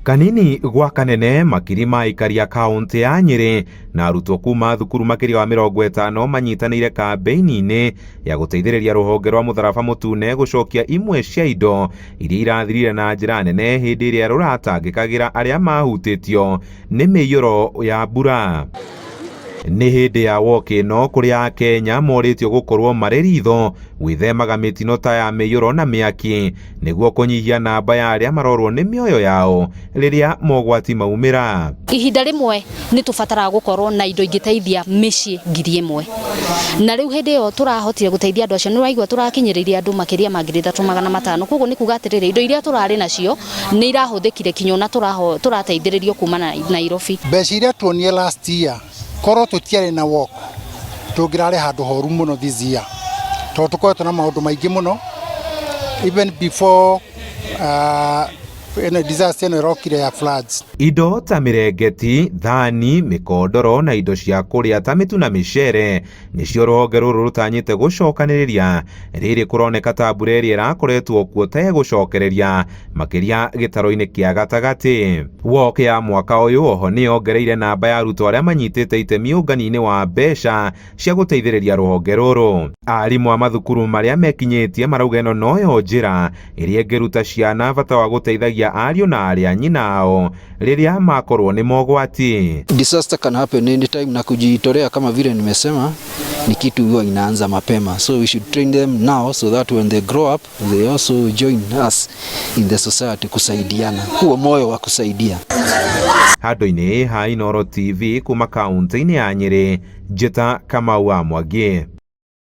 Kanini gwa kanene makiri ma aikari a kaũntĩ ya Nyĩrĩ na arutwo kuma thukuru makĩria wa 50 manyitanĩire kambĩini-inĩ ya gũteithĩrĩria rũhonge rwa mũtharaba mũtune gũcokia imwe cia indo iria irathirire na njĩra nene hĩndĩ ĩrĩa rũratangĩkagĩra arĩa mahutĩtio nĩ mĩiyũro ya mbura. Nĩ hĩndĩ ya walk ĩno kũrĩa Akenya morĩtio gũkorwo marĩ ritho gwĩthemaga mĩtino ta ya mĩiyũro na mĩaki nĩguo kũnyihia namba ya arĩa marorwo nĩ mĩoyo yao rĩrĩa mogwati maumĩra. Ihinda rĩmwe nĩ tũbataraga gũkorwo na indo ingĩteithia mĩciĩ 1000, na rĩu hĩndĩ ĩyo tũrahotire gũteithia andũ acio, nĩ ũraigua tũrakinyĩrĩirie andũ makĩria ma 3500. Koguo nĩ kuga atĩrĩrĩ, indo iria tũrarĩ nacio nĩ irahũthĩkire kinya ona tũrateithĩrĩrio kuma Nairobi. Mbeca iria tuonire last year, korwo tũtiarĩ na walk, tũngĩrarĩ handũ horu mũno this year, tondũ tũkoretwo na maũndũ maingĩ mũno even before ĩno disaster ĩno ĩrokire ya floods. Indo ta mĩrengeti, thani, mĩkondoro na indo cia kũrĩa ta mĩtu na mĩcere nĩcio rũhonge rũrũ rũtanyĩte gũcokanĩrĩria rĩrĩ kũroneka ta mbura ĩrĩa ĩrakoretwo kuo ta ĩgũcokereria makĩria gĩtaro-inĩ kĩa gatagatĩ. Walk ya mwaka ũyũ oho nĩ yongereire namba ya arutwo arĩa manyitĩte itemi ũngani-inĩ wa mbeca cia gũteithĩrĩria rũhonge rũrũ. Arimũ a mathukuru marĩa mekinyĩtie marauga ĩno noyo njĩra ĩrĩa ĩngĩruta ciana bata wa gũteithagia ariũ na arĩa a nyina ao rĩrĩa makorwo nĩ mogwati. Disaster can happen anytime na kujitolea kama vile nimesema ni kitu huwa inaanza mapema, so we should train them now so that when they grow up they also join us in the society kusaidiana, huo moyo wa kusaidia. Handũ-inĩ ha Inooro TV kuma kaunti-inĩ ya Nyĩrĩ, Njĩta Kamau wa Mwangi.